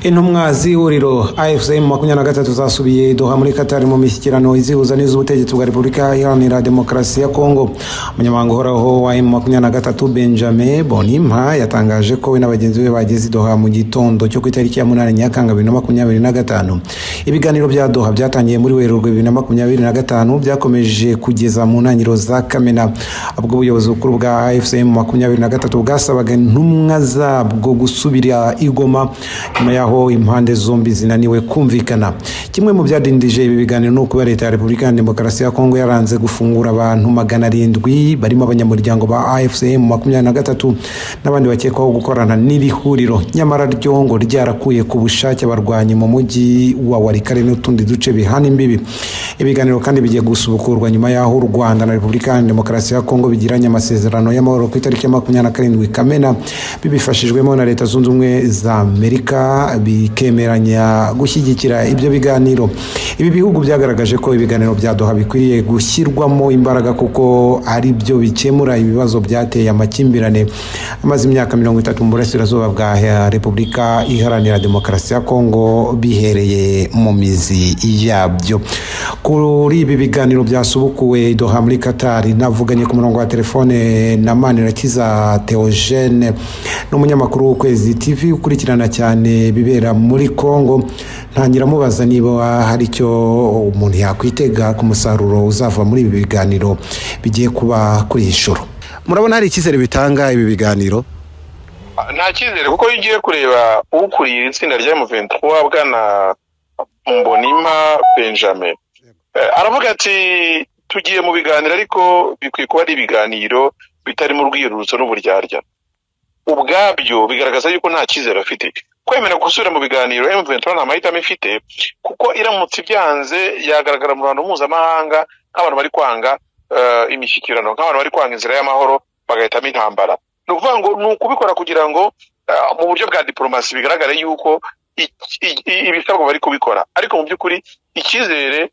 Intumwa z'ihuriro AFC M23 zasubiye Doha muri Qatar mu mishyikirano izihuza n'iz'ubutegetsi bwa Repubulika Iharanira Demokarasi ya Kongo. Umunyamabanga uhoraho wa M23 Benjamin Bonimpa yatangaje ko we na bagenzi be bageze i Doha mu gitondo cyo ku itariki ya 8 Nyakanga 2025. Ibiganiro bya Doha byatangiye muri Werurwe 2025 byakomeje kugeza mu ntangiriro za Kamena, ubwo ubuyobozi bukuru bwa AFC M23 bwasabaga intumwa zabwo gusubira i Goma nyuma yaho impande zombi zinaniwe kumvikana. Kimwe mu byadindije ibi biganiro ni ukuba leta ya Repubulika ya Demokarasi ya Kongo yaranze gufungura abantu 700 barimo abanyamuryango ba AFC M23 n'abandi bakekwaho gukorana n'iri huriro, nyamara ryo ngo ryarakuye ku bushake abarwanyi mu mujyi wa Walikale n'utundi duce bihana imbibi. Ibiganiro kandi bigiye gusubukurwa nyuma y'aho u Rwanda na Repubulika ya Demokarasi ya Kongo bigiranye amasezerano y'amahoro ku itariki ya 27 Kamena, bibifashijwemo na Leta Zunze Ubumwe za Amerika, bikemeranya gushyigikira ibyo biganiro. Ibi bihugu byagaragaje ko ibiganiro bya Doha bikwiriye gushyirwamo imbaraga kuko ari byo bikemura ibibazo byateye amakimbirane amaze imyaka 30 mu burasirazuba bwa Repubulika Iharanira Demokarasi ya Kongo bihereye mu mizi yabyo. Kuri ibi biganiro byasubukuwe Doha muri Qatar, navuganye ku murongo wa telefone na Manirakiza Theogene n'umunyamakuru w'Ukwezi TV ukurikirana cyane bibera muri Kongo. Ntangira mubaza niba hari icyo umuntu yakwitega ku musaruro uzava muri ibi biganiro bigiye kuba kuri iyi nshuro. Murabona hari icyizere bitanga ibi biganiro? Nta cyizere, kuko iyo ugiye kureba ukuriye itsinda rya M23 bwana Mbonimpa Benjamin, aravuga ati tugiye mu biganiro ariko bikwiye kuba ari ibiganiro bitarimo urwiyerurutso n'uburyarya. Ubwabyo bigaragaza yuko nta cyizere afite. Kwemera gusubira mu biganiro M23 nta mahitamo ifite, kuko iramutse ibyanze yagaragara mu ruhando mpuzamahanga nk'abantu bari kwanga imishyikirano, nk'abantu bari kwanga inzira y'amahoro bagahitamo intambara. Ni ukuvuga ngo ni ukubikora kugira ngo mu buryo bwa diplomasi bigaragare yuko ibisabwa bari kubikora, ariko mu by'ukuri icyizere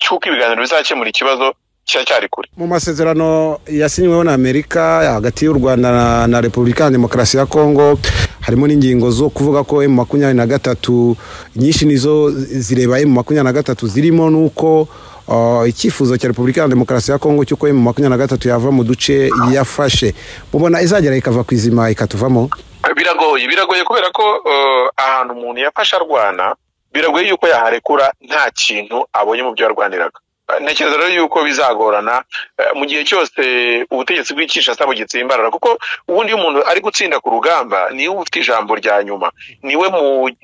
cy'uko ibiganiro bizakemura ikibazo cyari kure. Mu masezerano yasinyweho na Amerika hagati y'u Rwanda na Repubulika ya Demokarasi ya Kongo harimo n'ingingo zo kuvuga ko M23 nyinshi nizo zireba M23, zirimo nuko icyifuzo cya Repubulika ya Demokarasi ya Kongo cy'uko M23 yava mu duce yafashe. Mubona izagera ikava ku izima ikatuvamo? Biragoye kubera ko ahantu umuntu yafashe arwana biragoye yuko yaharekura nta kintu abonye mu byo yarwaniraga. Ntekereza rero yuko bizagorana mu gihe cyose ubutegetsi bw'Kinshasa bugitsimbarara, kuko ubundi iyo umuntu ari gutsinda ku rugamba niwe ufite ijambo rya nyuma, niwe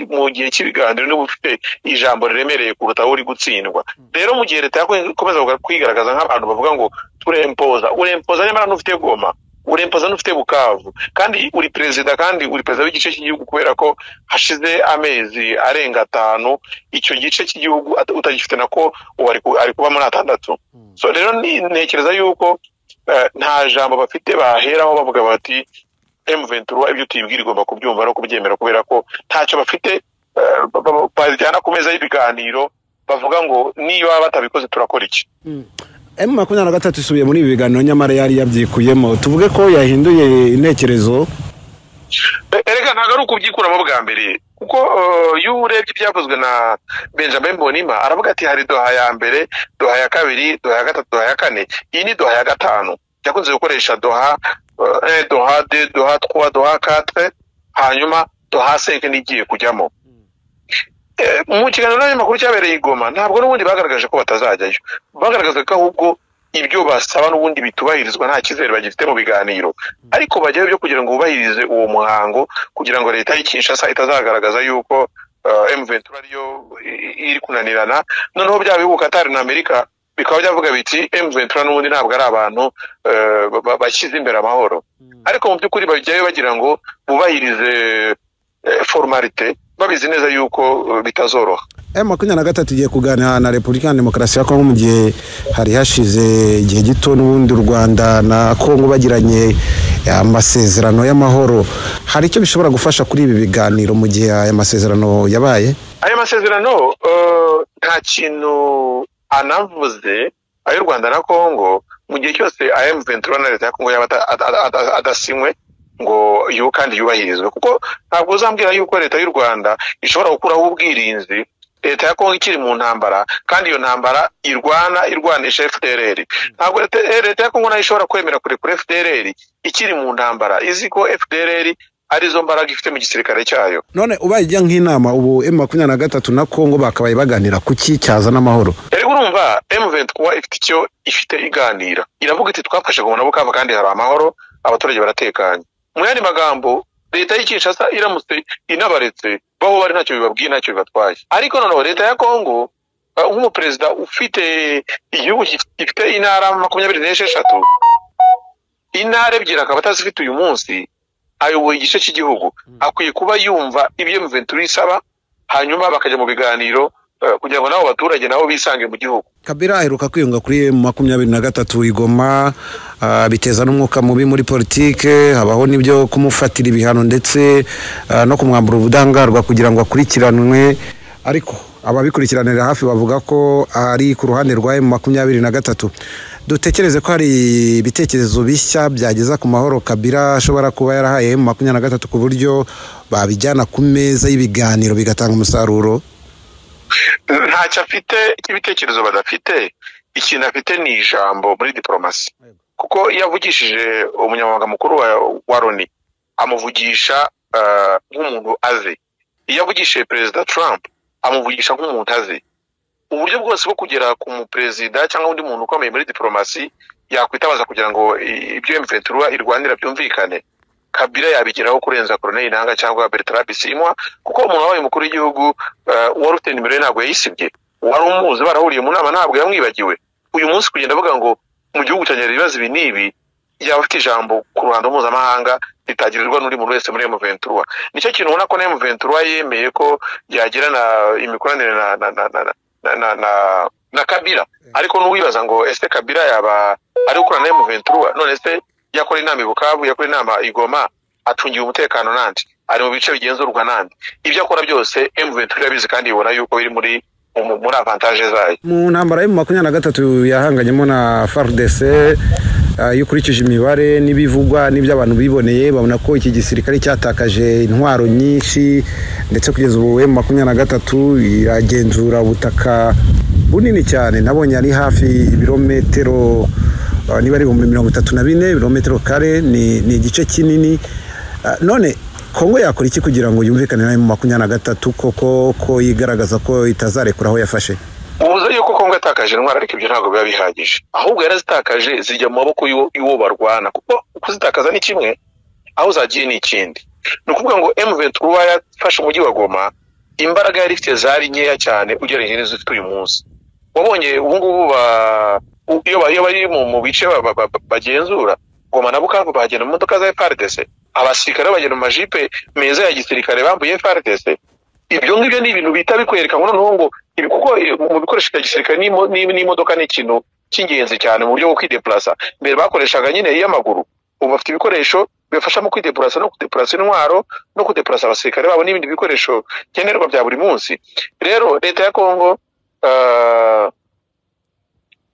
mu gihe cy'ibiganiro niwe ufite ijambo riremereye kuruta uri gutsindwa. Rero mu gihe leta yakomeza kwigaragaza nk'abantu bavuga ngo turempoza, urempoza nyamara n'ufite Goma, urempoza n'ufite Bukavu, kandi uri perezida, kandi uri perezida w'igice cy'igihugu, kubera ko hashize amezi arenga 5 icyo gice cy'igihugu utagifite nako ari kuba muri 6. So rero ntekereza yuko nta jambo bafite baheraho bavuga bati M23 ibyo tuyibwira igomba kubyumva no kubyemera, kubera ko ntacyo bafite bajyana ku meza y'ibiganiro bavuga ngo niba batabikoze turakora iki. M23 isubiye muri ibi biganiro nyamara yari yabyikuyemo, tuvuge ko yahinduye intekerezo? Erega ntabwo ari ukubyikuramo bwa mbere, kuko iyo urebye ibyavuzwe na Benjamin Mbonimpa aravuga ati hari Doha ya mbere, Doha ya kabiri, Doha ya gatatu, Doha ya kane, iyi ni Doha ya gatanu. Yakunze gukoresha Doha 1, Doha 2, Doha 3, Doha 4, hanyuma Doha 5 nigiye kujyamo. Mu kiganiro n'abanyamakuru cyabereye i Goma ntabwo n'ubundi bagaragaje ko batazajyayo, bagaragaza ko ahubwo ibyo basaba n'ubundi bitubahirizwa, nta cyizere bagifite mu biganiro, ariko bajyayo byo kugira ngo bubahirize uwo muhango, kugira ngo leta y'i Kinshasa itazagaragaza yuko M23 ariyo iri kunanirana. Noneho bya bihugu Qatar na Amerika bikaba byavuga biti M23 n'ubundi ntabwo ari abantu bashyize imbere amahoro, ariko mu by'ukuri bajyayo bagira ngo bubahirize formalite, babizi neza yuko bitazoroha. M23 igiye kuganira na Repubulika ya Demokarasi ya Kongo mu gihe hari hashize igihe gito n'ubundi u Rwanda na Kongo bagiranye amasezerano y'amahoro. Hari icyo bishobora gufasha kuri ibi biganiro mu gihe aya masezerano yabaye? Aya masezerano nta kintu anavuze ayo Rwanda na Kongo mu gihe cyose M23 na leta ya Kongo yaba adasinywe, ngo yo kandi yubahirizwe, kuko ntabwo uzambwira yuko leta y'u Rwanda ishobora gukuraho ubwirinzi leta ya Kongo ikiri mu ntambara, kandi iyo ntambara irwana irwanisha FDLR. Ntabwo leta ya Kongo nayo ishobora kwemera kurekura FDLR ikiri mu ntambara, izi ko FDLR arizo mbaraga ifite mu gisirikare cyayo. None ubaye ijya nk'inama ubu M23 na Kongo bakabaye baganira kuki cyazana amahoro? Erega urumva M23 ifite icyo ifite iganira, iravuga iti twafashe Goma na Bukavu kandi hari amahoro, abaturage baratekanye. Mu yandi magambo leta y'Kinshasa iramutse inabaretse baho bari ntacyo bibabwiye, ntacyo bibatwaye. Ariko noneho leta ya Kongo nk'umuperezida ufite igihugu gifite intara 26, intara ebyiri akaba atazifite uyu munsi, ayoboye igice cy'igihugu, akwiye kuba yumva ibyo M23 isaba, hanyuma bakajya mu biganiro kugira ngo nabo baturage nabo bisange mu gihugu. Kabila aheruka kwiyunga kuri M23 igoma, biteza n'umwuka mubi muri politike, habaho n'ibyo kumufatira ibihano ndetse no kumwambura ubudangarwa kugira ngo akurikiranwe, ariko ababikurikiranira hafi bavuga ko ari ku ruhande rwa M23. Dutekereze ko hari ibitekerezo bishya byageza ku mahoro Kabila ashobora kuba yarahaye M23 ku buryo babijyana ku meza y'ibiganiro bigatanga umusaruro. Ntacyo afite ibitekerezo badafite, ikintu afite ni ijambo muri diplomasi, kuko iyo avugishije umunyamabanga mukuru wa Loni amuvugisha nk'umuntu azi, iyo avugishije Perezida Trump amuvugisha nk'umuntu azi. Uburyo bwose bwo kugera ku muperezida cyangwa undi muntu ukomeye muri diplomasi yakwitabaza kugira ngo ibyo M23 irwanira byumvikane, Kabila yabigeraho kurenza Colonel Nanga cyangwa Bertrand Bisimwa, kuko umuntu wabaye umukuru w'igihugu wari ufite nimero ye ntabwo yayisibye, wari umuzi barahuriye mu nama ntabwo yamwibagiwe. Uyu munsi kugenda avuga ngo mu gihugu cyanjye ibibazo ibi n'ibi, yaba afite ijambo ku ruhando mpuzamahanga ritagirirwa n'undi muntu wese muri M23. Nicyo kintu ubona ko na M23 yemeye ko yagirana imikoranire na Kabila. Ariko n'uwibaza ngo ese Kabila yaba ari gukorana na M23? None se yakora inama i Bukavu, yakora inama i Goma, acungiye umutekano nandi, ari mu bice bigenzurwa nandi, ibyo akora byose M23 irabizi kandi ibona yuko biri muri avantage zayo. Mu ntambara y'M23 yahanganyemo na FARDC, iyo ukurikije imibare n'ibivugwa n'ibyo abantu biboneye, babona ko iki gisirikare cyatakaje intwaro nyinshi, ndetse kugeza ubu M23 iragenzura ubutaka bunini cyane. Nabonye ari hafi ibirometero niba ari 34,000 ibirometero kare, ni igice kinini. None Kongo yakora iki kugira ngo yumvikane na M23 koko ko yigaragaza ko itazarekura aho yafashe? Ubuze yuko Kongo yatakaje intwaro, ariko ibyo ntabwo biba bihagije, ahubwo yarazitakaje zijya mu maboko y'uwo barwana, kuko kuzitakaza ni kimwe, aho zagiye ni ikindi. Ni ukuvuga ngo M23 yafashe umujyi wa Goma, imbaraga yari ifite zari nkeya cyane ugereranyije n'izo ifite uyu munsi. Wabonye ubu ngubu iyo bari mu bice bagenzura Goma na Bukavu, bagenda mu modoka za FARDC, abasirikare bagenda mu majipe meza ya gisirikare bambuye FARDC. Ibyo ngibyo ni ibintu bita bikwereka ngo noneho ngo kuko mu bikoresho bya gisirikare n'imodoka ni ikintu cy'ingenzi cyane mu buryo bwo kwideplasa. Mbere bakoreshaga nyine iy'amaguru, ubu bafite ibikoresho bibafasha mu kwideplasa no kudeplasa intwaro no kudeplasa abasirikare babo n'ibindi bikoresho nkenerwa bya buri munsi. Rero leta ya Kongo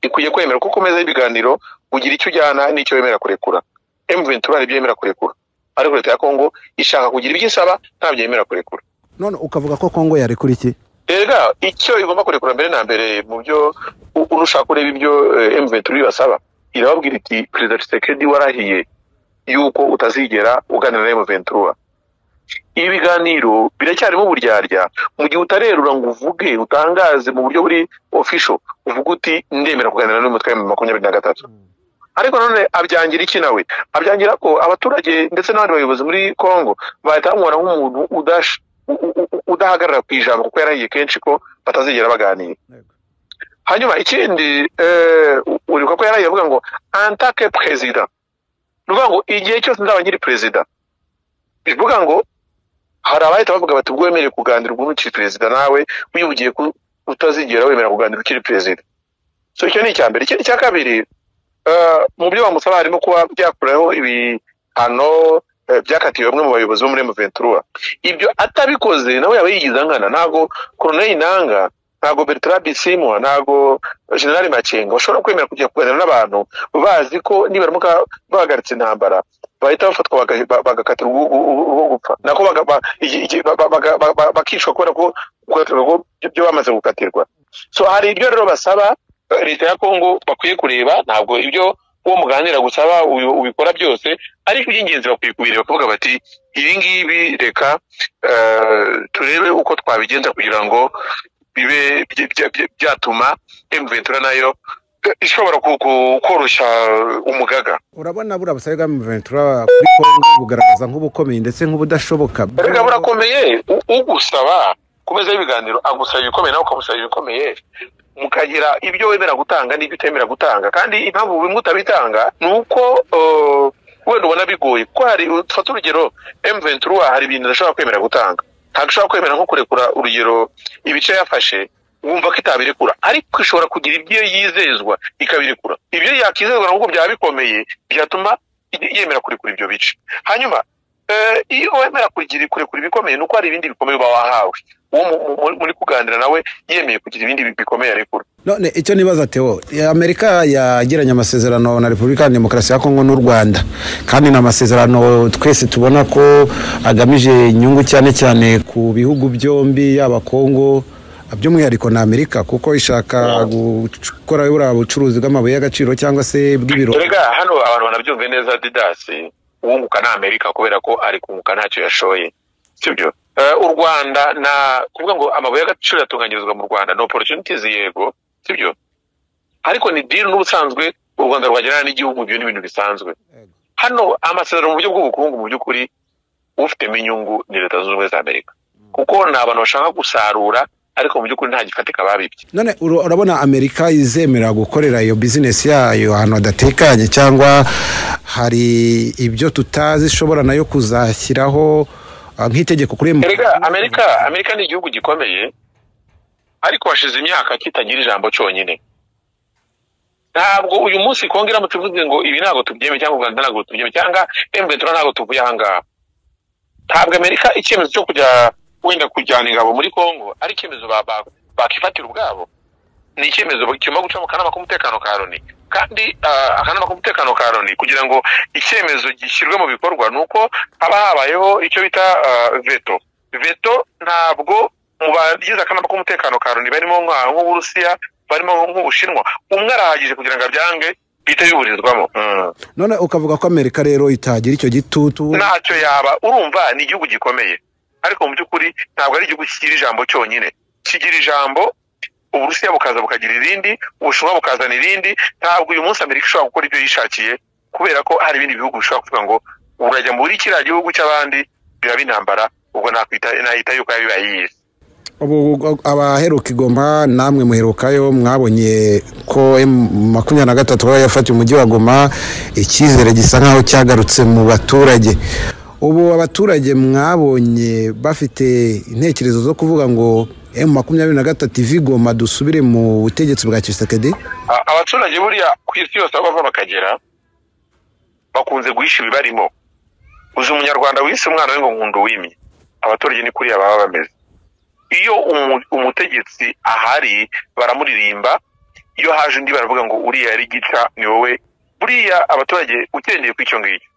ikwiye kwemera kuko meza y'ibiganiro ugira icyo ujyana n'icyo wemera kurekura. M23 ibyo yemera kurekura, ariko leta ya Kongo ishaka kugira ibyo isaba ntabyo yemera kurekura. None ukavuga ko Kongo yarekura iki? Erega icyo igomba kurekura mbere na mbere mu byo urushaka kureba ibyo M23 basaba, irababwira iti Perezida Tshisekedi warahiye yuko utazigera uganira na M23. Ibi biganiro biracyarimo uburyarya mu gihe utarerura ngo uvuge utangaze mu buryo buri official uvuga uti ndemera kuganira n'umutwe wa 23. Ariko none abyangira iki nawe? Abyangira ko abaturage ndetse n'abandi bayobozi muri Kongo bahita bamubona nk'umuntu udahagarara ku ijambo, kuko yarahiye kenshi ko batazigera baganira. Hanyuma ikindi uribuka ko yarahiye avuga ngo en tant que président, nuvuga ngo igihe cyose nzaba nkiri perezida, bivuga ngo hari abahita bavuga bati ubwo wemerewe kuganira ubwo ukiri perezida, nawe wivugiye ko utazigera wemera kuganira ukiri perezida. So icyo ni icya mbere. Ikindi cya kabiri, mu byo bamusaba harimo kuba byakuraho ibihano byakatiwe bamwe mu bayobozi bo muri M23. Ibyo atabikoze nawe yaba yigiza nkana. Ntabwo Colonel Nanga, ntabwo Bertrand Bisimwa, ntabwo General Makenga bashobora kwemera kujya kuganira n'abantu bazi ko nibaramuka bahagaritse intambara Bahita bafatwa bagakatirwa urwo gupfa, nako bakicwa kubera ko ibyo bamaze gukatirwa. So hari ibyo rero basaba leta ya Kongo bakwiye kureba. Ntabwo ibyo uwo muganira gusaba ubikora byose, ariko iby'ingenzi bakwiye kubireba, bakavuga bati ibi ngibi reka turebe uko twabigenza kugira ngo bibe byatuma M23 nayo ishobora koroshya umugaga. Urabona buriya busabe bwa M23 kuri Kongo bugaragaza nk'ubukomeye ndetse nk'ubudashoboka. Erega burakomeye. Ugusaba kumeza ibiganiro agusaba ibikomeye, nawe ukamusaba ibikomeye, mukagira ibyo wemera gutanga n'ibyo utemera gutanga. Kandi impamvu bimwe utabitanga ni uko wenda ubona bigoye. Kuko hari, ufata urugero M23, hari ibintu idashobora kwemera gutanga. Ntabwo ishobora kwemera nko kurekura urugero ibice yafashe, wumva ko itabirekura, ariko ishobora kugira ibyo yizezwa ikabirekura. Ibyo yakizezwa nubwo byaba bikomeye byatuma yemera kurekura ibyo bice. Hanyuma iyo wemera kurekura ibikomeye, nuko hari ibindi bikomeye uba wahawe. Uwo muri kuganira nawe yemeye kugira ibindi bikomeye arekura. None icyo nibaza Theo, Amerika yagiranye amasezerano na Repubulika ya Demokarasi ya Kongo n'u Rwanda, kandi ni amasezerano twese tubona ko agamije inyungu cyane cyane ku bihugu byombi, yaba Kongo by'umwihariko na Amerika, kuko ishaka gukora buriya bucuruzi bw'amabuye y'agaciro cyangwa se bw'ibiro. Erega hano abantu banabyumve neza, Didasi wunguka na Amerika kubera ko ari kunguka ntacyo yashoye, sibyo? U Rwanda na kuvuga ngo amabuye y'agaciro yatunganyirizwa mu Rwanda no opportunities, yego, sibyo? Ariko ni deal n'ubusanzwe u Rwanda rwagirana n'igihugu, ibyo ni ibintu bisanzwe. Hano amasezerano mu buryo bw'ubukungu, mu by'ukuri ufitemo inyungu ni Leta Zunze Ubumwe za Amerika, kuko ni abantu bashaka gusarura, ariko mu by'ukuri nta gifatika babibye. None urabona Amerika izemera gukorera iyo business yayo ahantu hadatekanye, cyangwa hari ibyo tutazi ishobora nayo kuzashyiraho nk'itegeko kuri Erega Amerika ni igihugu gikomeye, ariko hashize imyaka kitagira ijambo cyonyine. Ntabwo uyu munsi Kongo iramutse ivuze ngo ibi ntabwo tubyemeye, cyangwa Uganda ntabwo tubyemeye, cyangwa M23 ntabwo tuvuye aha ngaha, ntabwo Amerika icyemezo cyo kujya wenda kujyana ingabo muri Kongo ari icyemezo bakifatira ubwabo. Ni icyemezo kigomba guca mu kanama k'umutekano ka Loni. Kandi akanama k'umutekano ka Loni, kugira ngo icyemezo gishyirwe mu bikorwa, ni uko haba habayeho icyo bita veto. Veto ntabwo mu bagize akanama k'umutekano ka Loni barimo nk'Uburusiya, barimo nk'Ubushinwa, umwe arahagije kugira ngo abyange bihite biburizwamo. None ukavuga ko Amerika rero itagira icyo gitutu? Ntacyo yaba. Urumva ni igihugu gikomeye, ariko mu by'ukuri ntabwo ari igihugu kigira ijambo cyonyine. Kigira ijambo, Uburusiya bukaza bukagira irindi, Ubushinwa bukazana irindi. Ntabwo uyu munsi Amerika ishobora gukora ibyo yishakiye, kubera ko hari ibindi bihugu bishobora kuvuga ngo urajya muri kiriya gihugu cy'abandi biraba intambara, ubwo nahita yuko yabibaye yize. Ubu abaheruka i Goma namwe muherukayo, mwabonye ko M23 yafatiye umujyi wa Goma, icyizere gisa nkaho cyagarutse mu baturage. Ubu abaturage mwabonye bafite intekerezo zo kuvuga ngo M23 ive i Goma dusubire mu butegetsi bwa Tshisekedi? Abaturage buriya ku isi yose aho bava bakagera bakunze guhisha ibibarimo. Uzi umunyarwanda wise umwana we ngo nkunda uwimye, abaturage ni kuriya baba bameze. Iyo umutegetsi ahari baramuririmba, iyo haje undi baravuga ngo uriya yari gica ni wowe. Buriya abaturage ugendeye ku icyo ngicyo,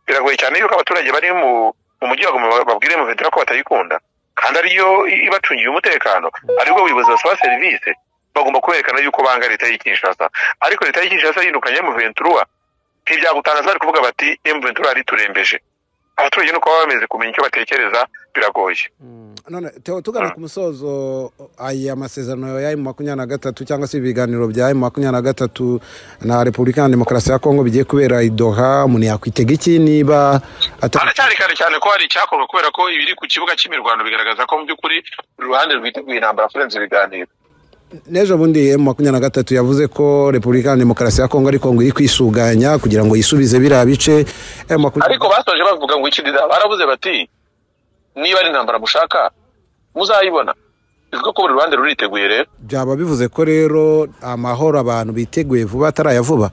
biragoye cyane yuko abaturage bari mu mujyi wa Goma babwire M23 ko batayikunda, kandi ariyo ibacungiye umutekano, aribwo buyobozi basaba serivisi, bagomba kwerekana yuko banga leta y'i Kinshasa. Ariko leta y'i Kinshasa yirukanye M23, ntibyagutangaza bari kuvuga bati M23 ariturembeje. Abaturage nuko baba bameze, kumenya icyo batekereza biragoye. None Theo, tugana ku musozo, aya masezerano ya M23 cyangwa se ibiganiro bya M23 na Repubulika ya Demokarasi ya Kongo bigiye kubera i Doha, umuntu yakwitega iki niba haracyari kare cyane ko hari icyakorwa, kubera ko ibiri ku kibuga cy'imirwano bigaragaza ko mu by'ukuri uruhande rwiteguye intambara kurenza ibiganiro. N'ejo bundi M23 yavuze ko Repubulika ya Demokarasi ya Kongo ariko ngo iri kwisuganya kugira ngo yisubize biriya bice. Ariko basoje bavuga ngo iki, baravuze bati niba ari intambara mushaka muzayibona. Bivuga ko buri ruhande ruriteguye rero. Byaba bivuze ko rero amahoro abantu biteguye vuba ataraya vuba?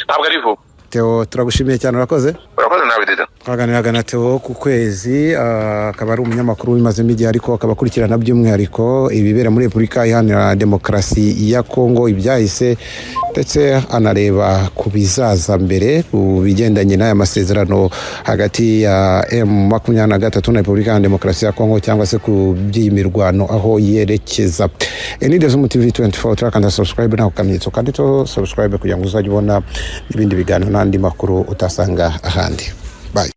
Ntabwo ari vuba. Theo, turagushimiye cyane, urakoze. Urakoze nawe, Dida. Twaganiraga na Theo ku kwezi, akaba ari umunyamakuru wimazemo igihe, ariko akaba akurikirana by'umwihariko ibibera muri Repubulika Iharanira Demokarasi ya Kongo, ibyahise ndetse anareba ku bizaza mbere ku bigendanye n'aya masezerano hagati ya M23 na Repubulika Iharanira Demokarasi ya Kongo, cyangwa se ku by'iyi mirwano aho yerekeza. Ni Zoom TV 24, turakanda subscribe naho kamenyetso kanditseho subscribe kugira ngo uzajye ubona n'ibindi biganiro n'andi makuru utasanga ahandi. Bye.